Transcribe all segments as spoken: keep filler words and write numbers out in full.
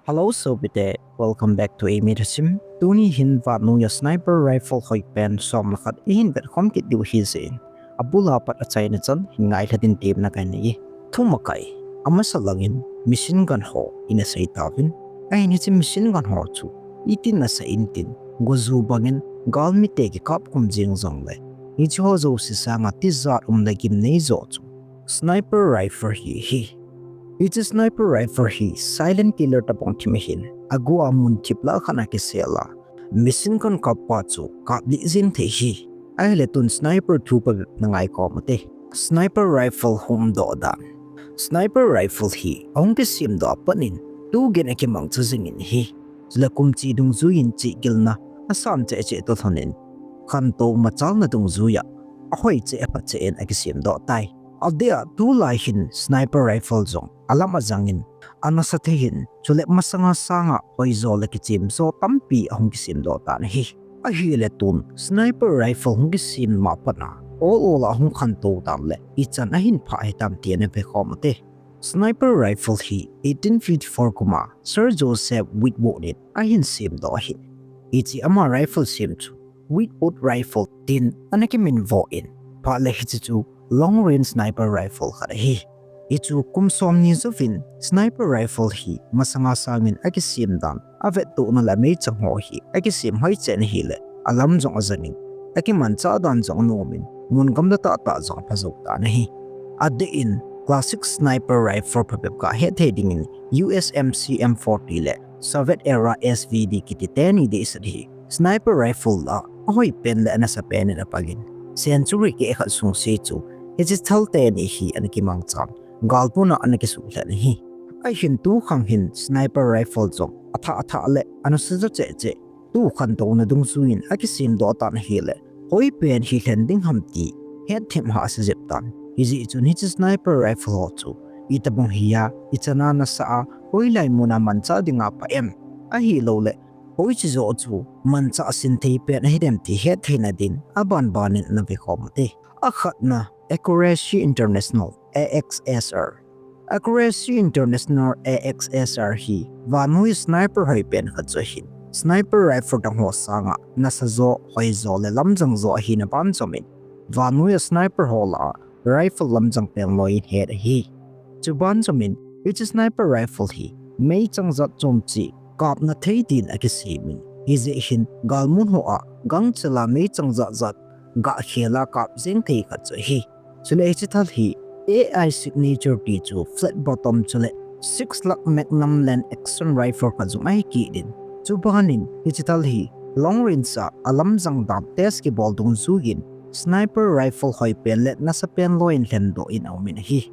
Hello sopite, welcome back to Amy Thachim. Tuni hin vannoi a sniper rifle hoipen som le khat ihin vetkhom kit diu ahi jeh in, abul a pat achaina chan hin ngailha din temna kahin nei e. Thumakai, amasa langin machine gun ho ina sei tauvin. Ahin hiche machine gun ho chu itin nasa intin, goju bangin galmite kikap khum jeng jongle, hiche ho jouse sanga tijat um le gimnei jo chu sniper rifle hi ahi. Hiche sniper rifle hi silent killer tabang thim ahin, agu a mun thip lah khat a kisel a, machine gun kappa chu kap lih jeng thei ahi. Ahile tun sniper thu phabep na ngaikhom ute. Sniper rifle humdoh dan. Sniper rifle hi ahung kisemdoh a pat in tu geiyin akimangcha jingin ahi. Chule kum chih dungjuiyin chihgilna asan cheh cheh toh lhonin, khantou machalna dungjuiya ahoi cheh apha cheh in akisemdoh tai. Adeh a tulai hin sniper rifle jong alam ajangin, anasa thei in, chule masanga sanga hoijo le kichemjo tampi ahung kisemdoh tan ahi. Ahile tun sniper rifle hung kisem ma pat a, ol ol a hung khantou dan le ichan ahin phah hitam ti ana vekhom ute. Sniper rifle hi eighteen fifty-four kum a Sir Joseph Wedgwood in ahin semdoh ahin. Hiche ama rifle sem chu Wedgwood rifle tin ana kiminvo in, phat le hiche chu long range sniper rifle khat ahi. Hichu kum somni jouvin sniper rifle hi masanga sangin akisem dan, avettohna le ameichang ho hi akisem hoi chen ahile, alam jong ajangin, akimanchah dan jong anomin, mun gamla tahtah jong aphajou tan ahi. Adeh in classic sniper rifle phabep ga hetthei dingin U S M C M forty le Soviet era S V D kiti teni deisah hi sniper rifle lah a ahoipen le anasapen in apangin, century keh khat sungse chu hiche thal teni hi ana kimangchan, galpuna ana kisuhlhen ahi. Ahin tukhang hin sniper rifle jong athah athah le anasa jo cheh cheh, tu khantouna dungjuiyin akisemdoh tan ahile, hoipen hilhen ding ham ti hetthemhah asa jep tan. Hijeh chun hiche sniper rifle ho chu itobang hi a, ichan a nasa a, hoilai mun a manchah dinga apha em, ahiloule hoiche joh chu manchah sinthei pen ahidem ti hettheina din abanbanin ana vekhom ute. Akhatna, Accuracy International, A X S R. Accuracy International, A X S R hi vannoi sniper hoipen khat chu ahin, sniper rifle dang ho sanga nasa jo, hoijo le lamjang jo ahina banjomin, vannoi a sniper ho lah a rifle lamjang pen loiyin het ahi. Chuban jomin, hiche sniper rifle hi meichang jat chom cheh kapna thei din akisemin, hijeh hin galmun ho a gangchel a meichang jat jat gahkhel a kap jeng thei khat chu ahi. Chule hiche thal hi A I signature ti chu flat bottom chule six slug Magnum lever action rifle khat jong ahi kit in, chubanin hiche thal hi long range a alamjang dan test kibol dungjuiyin sniper rifle hoipen le nasapen loiyin lhendoh in aumin ahi.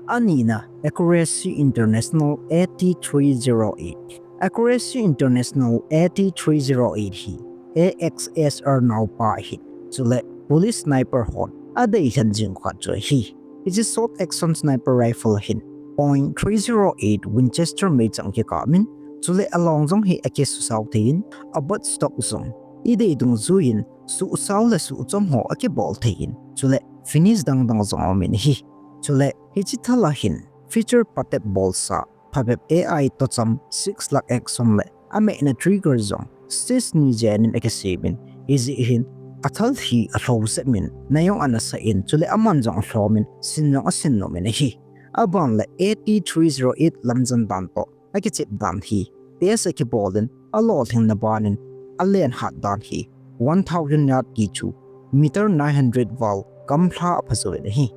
Anina, Accuracy International A T three zero eight. Accuracy International A T three zero eight hi A X S R naopa ahin, chule police sniper hon adeilhen jing khat chu ahi. Hiche short action sniper rifle hin point three zero eight Winchester meichang kikapin, chule along jong hi akisusao theiyin, a butt stock jong idei dungjuiyin susao le suchom ho akibol theiyin, chule finish dang dang jong aumin ahi. Chule hiche thal a hin feature phabep bolsa, phabep A I tocham, six slug action le amehna trigger jong stage ni jenin akisemin, hijeh hin athal hi alhou jep in, na jong anasa in, chule aman jong alhomin, sin jong asin nomin ahi. Aban le A T three zero eight lamjan dan toh akichep dan hi test akibolin, alolhinna banin alen hat dan hi one thousand yard ti chu meter nine hundred val gamlha aphajouvin ahi.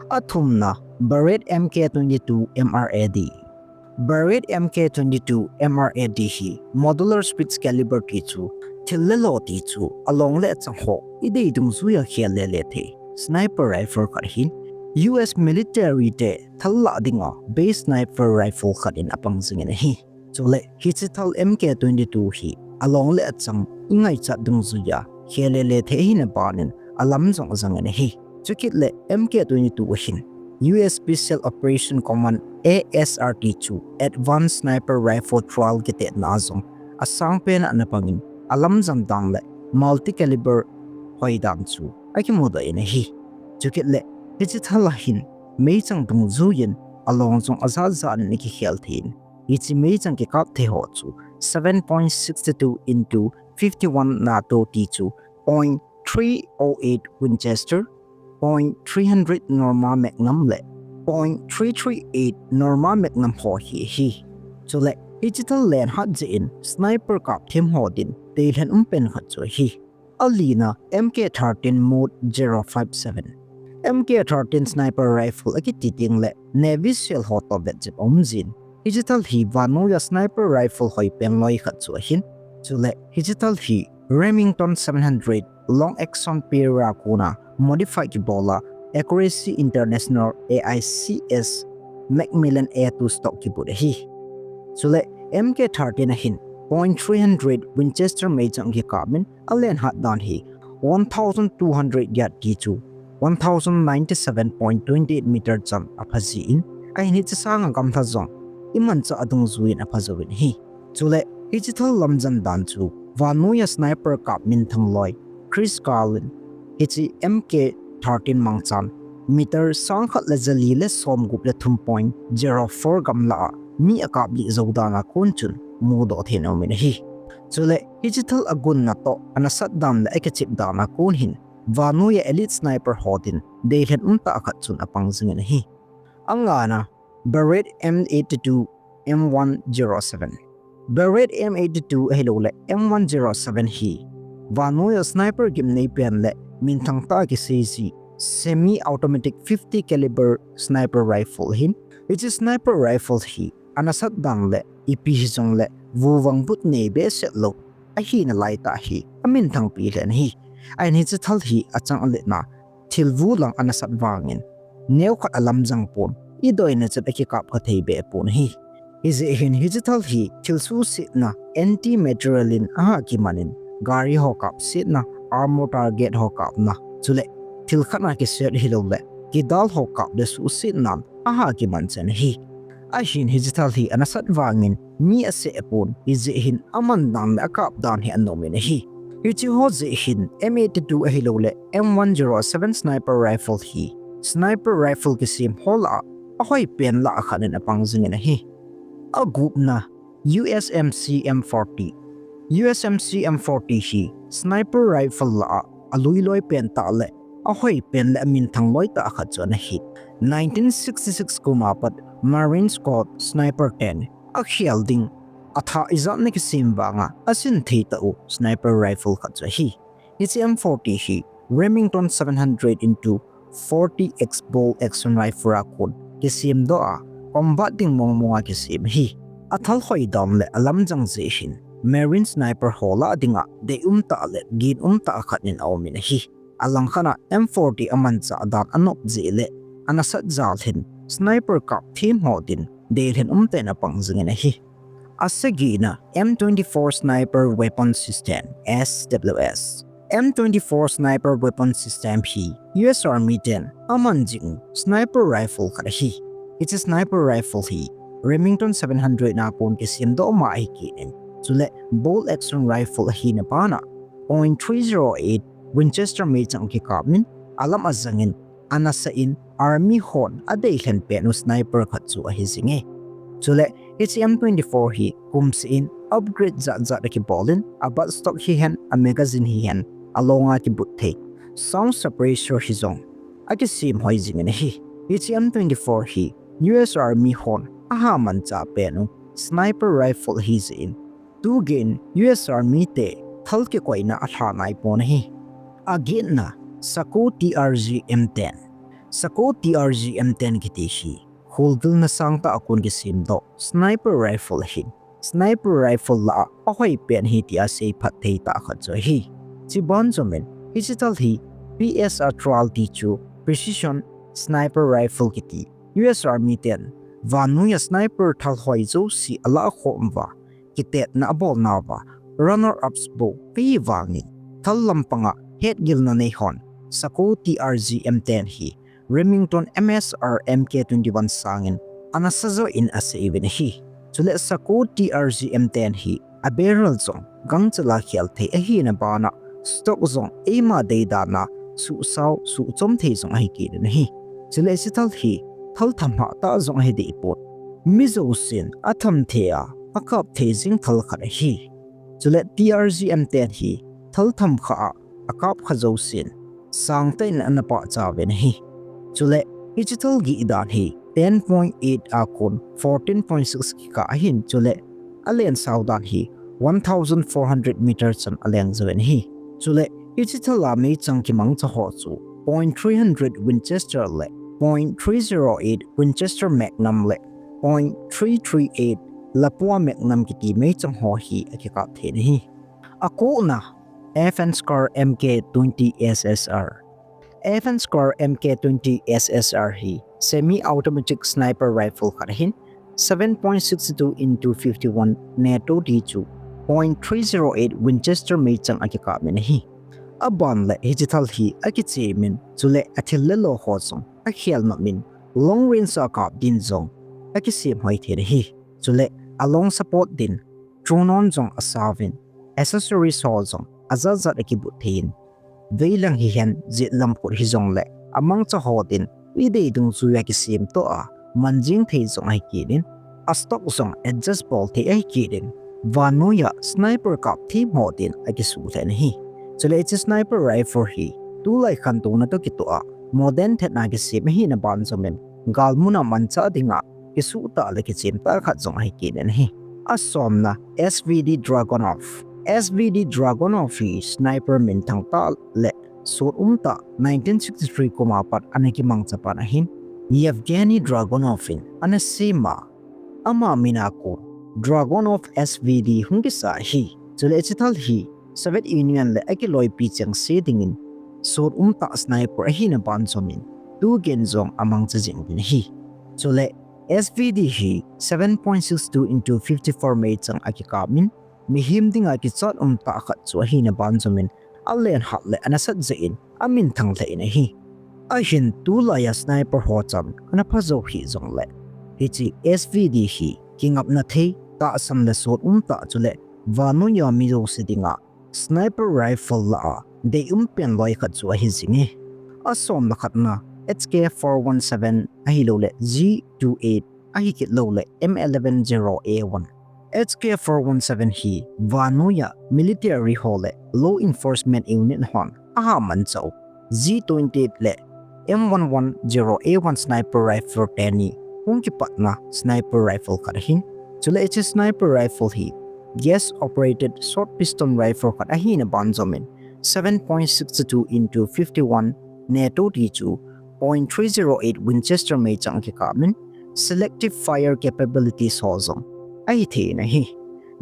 Athumna, Barrett M K twenty-two M R A D. Barrett M K twenty-two M R A D hi modular spitz caliber ti chu, thil le lo ti chu along le achang ho idei dungjuiya khel lele thei sniper rifle khat ahin, U S military te thal lah dinga base sniper rifle khat in apang jingin ahi. Chule hiche thal M K twenty-two hi along le achang ingaichat dungjuiya khel lele thei ahina banin alam jong ajangin ahi. Chukit le M K twenty-two ahin U S Special Operation Command, A S R T, chu Advanced Sniper Rifle Trial kitetna a jong asangpen a ana pangin, alamjan dan le multi caliber hoi dan chu akimudoh in ahi. Chukit le hiche thal a hin meichang dungjuiyin along jong ajat jat in akikhel thei in, Hiche meichang kikap thei ho chu seven point six two into fifty-one NATO ti chu point three oh eight Winchester, point three hundred Norma Magnum le point three three eight Norma Magnum ho hi ahi. Chule hiche thal lenhat jeh in sniper kap them ho din deilhen um pen khat chu ahi. Alina M K thirteen Mod zero five seven. M K thirteen sniper rifle akiti teng le Navy SEAL ho toh vetjep aum jin. Hiche thal hi vannoiya sniper rifle hoi pen loi khat chu ahin. Chule hiche thal hi Remington seven hundred long action period a kona modify kibol a Accuracy International A I C S Macmillan A two stock kibut ahi. Chule M K thirteen ahin point three hundred Winchester meichang kikap in alenhat dan hi one thousand two hundred yard ti chu one thousand ninety-seven point twenty-eight meter chan apha jin, ahin hiche sanga gamla jong imanchah a dungjuiyin apha jouvin ahi. Chule hiche thal lamjan dan chu vannoiya sniper kap minthang loi Chris Carlin hiche M K thirteen mangchan meter sangkhat le jali le somgup le thum point zero four gamla a mi akap lih jou dan a kon chun mudoh thei in aumin ahi. Chule hiche thal agunna toh anasat dan le akichep dan a kon hin vannoiya elite sniper ho din deilhen umtah khat chun apang jingin ahi. Angana Barrett M eighty-two M one zero seven. Barrett M eighty-two ahilouleh M one zero seven hi vannoiya sniper gimnei pen le minthang tah a kisei ji semi-automatic fifty caliber sniper rifle ahin. Hiche sniper rifle hi anasat dan le ipi hijongle vuvang but nei behseh lou ahina laitah hi aminthang pi lheh in ahi. Ahin hiche thal hi achang aletna thil vu lang anasat vangin neokhat alamjang pon, idoina chet a kikap kha thei beh pon ahi. Hijeh hin hiche thal hi thil suhsetna anti-material in aha kiman in gari ho kapsetna, armor target ho kapna, chule thil khat a kiset ahilouleh kidal ho kap le suhsetnan aha kiman chen ahi. Ahin hiche thal hi anasat vangin mi aseh pon, hijeh hin aman dan le akap dan hi anom in ahi. Hiche ho jeh hin M eighty-two ahilouleh M one zero seven sniper rifle hi sniper rifle kisem ho lah a ahoi pen lah a khat in apang jingin ahi. Agupna U S M C M forty. U S M C M forty hi sniper rifle lah a alui loi pen tah le ahoi pen le aminthang loi tah khat chu ana hi. Nineteen sixty-six kum a pat Marines Corps Sniper ten akhel ding athah ijat na kisem vanga asin thei tah u sniper rifle khat chu ahi. Hiche M forty hi Remington seven hundred into forty X bolt action rifle a kon kisem doh a, combat ding mong mong a kisem ahi. Athal hoi dan le alamjang jeh hin Marine sniper ho lah dinga dei umtah le gin umtah khat in aumin ahi. Alangkhat a M forty amanchah dan anop jeh le anasat jal hin sniper kap them ho din deilhen umtah in apang jingin ahi. Asagina M twenty-four Sniper Weapon System, S W S. M twenty-four Sniper Weapon System hi U S Army ten aman jing sniper rifle khat ahi. Hiche sniper rifle hi Remington seven hundred na kon kisem doh ma ahi kit in, chule bolt action rifle ahina bana point three zero eight Winchester meichang kikap in alam ajangin anasah in army hon adeilhen pen u sniper khat chu ahi jinge. Chule hiche M twenty-four hi kumseh in upgrade jat jat akibol in, a butt stock hihen, a magazine hihen, alonga kibut thei sound suppressor hijong akisem hoi jingin ahi. Hiche M twenty-four hi U S Army hon aha manchah pen u sniper rifle ahi jeh in, tugei in U S Army te thal kikoina alha nai pon ahi. Agetna, Sako T R G M ten. Sako T R G M ten kiti hi kholgilna sangtah a kon kisem doh sniper rifle ahin, sniper rifle lah a ahoi pen ahi tia seiphat thei tah khat chu ahi. Chuban chom in hiche thal hi P S R twelve ti chu Precision Sniper Rifle kiti U S Army ten vannoiya sniper thal hoi jouse alah khom uva, kitetna abolnauva runner-ups bou ahi vangin, thal lampanga hetgilna nei hon Sako T R G M ten hi Remington M S R M K twenty-one sangin anasa joh in asei uvin ahi. Chule Sako T R G M ten hi a barrel jong gangchel a khel thei ahina bana stock jong eima deidan a suhsao suhchom thei jong ahi kit in ahi. Chule hiche thal hi thal thamhah tah jong ahi deh pon. mi jousen atham thei a, akap thei jing thal khat ahi. Chule T R G M ten hi thal tham kha a, akap kha jousen sangtah in ana pachat uvin ahi. Chule hiche thal gih dan hi ten point eight a kon fourteen point six kikah ahin, chule alensau dan hi one thousand four hundred meter chan aleng jouvin ahi. Chule hiche thal a meichang kimangcha ho chu point three hundred Winchester le point three zero eight Winchester Magnum le point three three eight Lapua Magnum kiti meichang ho hi akikap thei in ahi. Akona, Evans Scar M K twenty S S R. Evans Scar M K twenty S S R hi semi-automatic sniper rifle khat ahin, seven point six two into fifty-one NATO ti chu point three zero eight Winchester meichang akikap in ahi. Aban le hiche thal hi akichemin, chule athil le lo ho jong akhel nopin, long range a kap din jong akisem hoi thei in ahi. Chule a long support din, through non jong asauvin, accessories ho jong ajat jat akibut thei in, veilang hihen jet lam phut hijongle, amangcha ho din, idei dungjuia kisem toh a man jing thei jong ahi kit in, a stock jong adjust bol thei ahi kit in, vannoiya sniper kap them ho din akisuh lheh in ahi. Chule hiche sniper rifle hi tulai khantouna toh kitoh a modern thet a kisem ahina ban jomin, galmun a manchah dinga kisuh tah le kichem tah khat jong ahi kit in ahi. Asomna, S V D Dragunov. S V D Dragunov hi sniper minthang tah le sot um tah nineteen sixty-three kum a pat ana kimangcha pan ahin, Yevgeny Dragunov in ana sem a, ama min a kon Dragunov S V D hung kisa ahi. Chule hiche thal hi Soviet Union le akiloipi chengse dingin sot um tah sniper ahina ban jomin, tugen jong amangcha jing uvin ahi. Chule S V D hi seven point six two into fifty-four meichang akikap in, mihem dinga kichat um tah khat chu ahina ban jomin, alen hat le ana sat jeh in, aminthang lheh in ahi. Ahin tulaiya sniper ho chan ana pha jou hih jongle, hiche S V D hi kingapna thei, tahsan le sot um tah, chule vannoiya mi jouse dinga sniper rifle lah a deium pen loi khat chu ahi jinge. Asomna khatna, H K four one seven ahilouleh G two eight ahi kit louleh M eleven zero A one. H K four one seven hi vannoiya military ho le law enforcement unit hon aha manchah u G twenty-eight le M one one zero A one sniper rifle teni hung kipatna sniper rifle khat ahin. Chule hiche sniper rifle hi gas operated short piston rifle khat ahina ban jomin, seven point six two into fifty-one NATO ti chu point three zero eight Winchester meichang akikap in, selective fire capabilities ho jong ahi thei in ahi.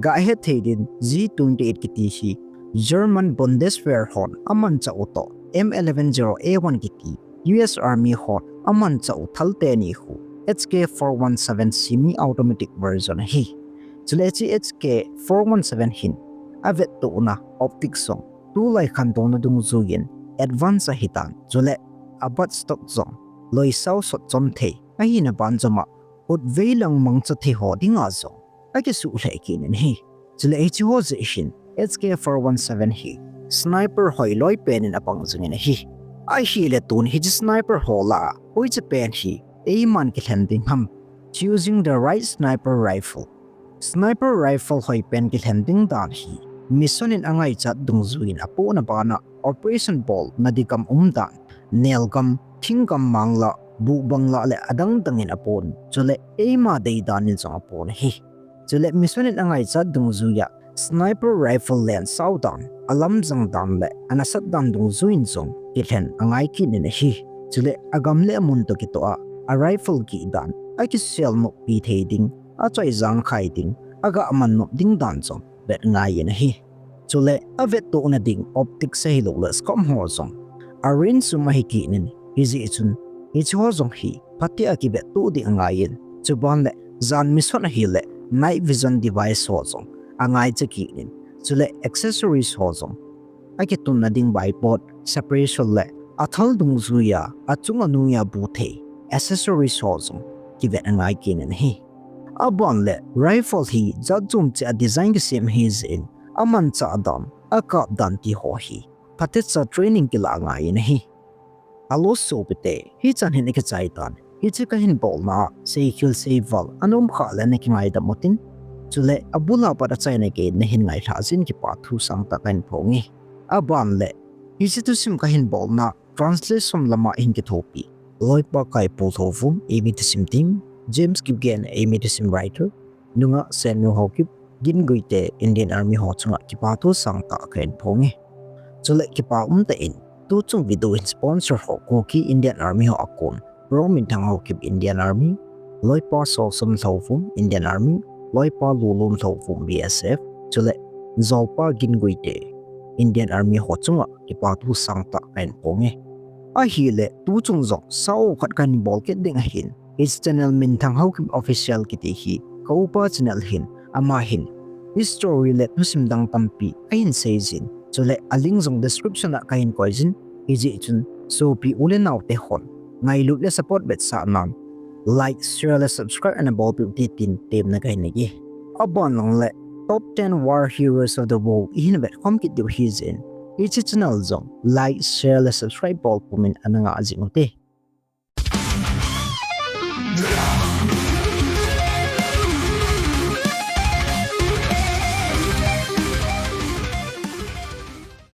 Gahet thei din G twenty-eight kiti hi German Bundeswehr hon amanchah u toh M eleven zero A one kiti U S Army hon amanchah u thal teni khu H K four one seven semi-automatic version ahi. Chule hiche H K four one seven hin avettohna optics jong tulai khantouna dungjuiyin advance ahitan, chule a butt stock jong loisau sot chom thei ahina ban joma, hutvei lang mangcha thei ho dinga jong akisuh lheh kit in ahi. Chule hiche ho jeh hin H K four one seven hi sniper hoiloi pen in apang jingin ahi. Ahile tun hiche sniper ho lah a hoiche pen hi eiman kilhen ding ham? Choosing the right sniper rifle. Sniper rifle hoi pen kilhen ding dan hi mission in angaichat dungjuiyin apohna bana operation bolna ding gam umdan, nelgam, thinggam mang lah, buhbang lah le adang dangin apon. Chule eima deidan in jong apon ahi. Chule mission in angaichat dungjuiya sniper rifle lensau dan, alamjang dan le anasat dan dungjuiyin jong kilhen angai kit in ahi. Chule agam le amun toh kitoh a, a rifle gih dan, akisel noppi thei ding, achoi jangkhai ding, agah man nop ding dan jong vet angaiyin ahi. Chule avettohna ding optics ahilouleh scope ho jong a range sum ahi kit in, hijeh chun hiche ho jong hi phatea kivettoh ding angaiyin, chuban le jan mission ahile night vision device ho jong angaicha kit in, chule accessories ho jong akitunna ding bipod, suppressor le athal dungjuiya achung anuiya bu thei accessories ho jong kivet angai kit in ahi. Aban le rifle hi jatchom cheh a design kisem ahijeh in, amanchah dan, akap dan ti ho hi phatecha training kilah angaiyin ahi. Hello sopite, hichan hin ikichai tan. Hiche kahin bolna a seikhel seival ana um khah le nakingaidam utin, chule abul a pat achaina gei nahin ngailhah jeh in kipa thu sangtah kahin phong e. Aban le, hiche thusim kahin bolna translation lam a hin kithopi Loipa Kaipu Lhouvum, eimi thusim ding, James Kipgen, eimi thusim writer, nungah Samuel Haokip, Gin Guite, Indian Army ho chunga kipa thu sangtah kahin phong e. Chule kipa umtah in, tuchung video hin sponsor ho Kuki Indian Army ho a kon, Bro Minthang Haokip, Indian Army, Loipa Solsom Lhouvum, Indian Army, Loipa Lulum Lhouvum, B S F, chule Jolpa Gin Guite, Indian Army ho chunga kipa thu sangtah kahin phong e. Ahile, tuchung jong sao khat kahin bol kit ding ahin, hiche channel Minthang Haokip Official kiti hi ka upa channel ahin, ama hin history le thusim dang tampi ahin sei jin, chule a link jong description a kahin koi jin, hijeh chun sopi u le nao te hon ngailut le support vetsahnan like, share le subscribe ana bolpeh uvin tin temna kahin nei e. Aban lang le, Top ten War Heroes of the World ihin vetkhom kit diu ahi jeh in, hiche channel jong like, share le subscribe bol pumin ana ngah jing uvin te.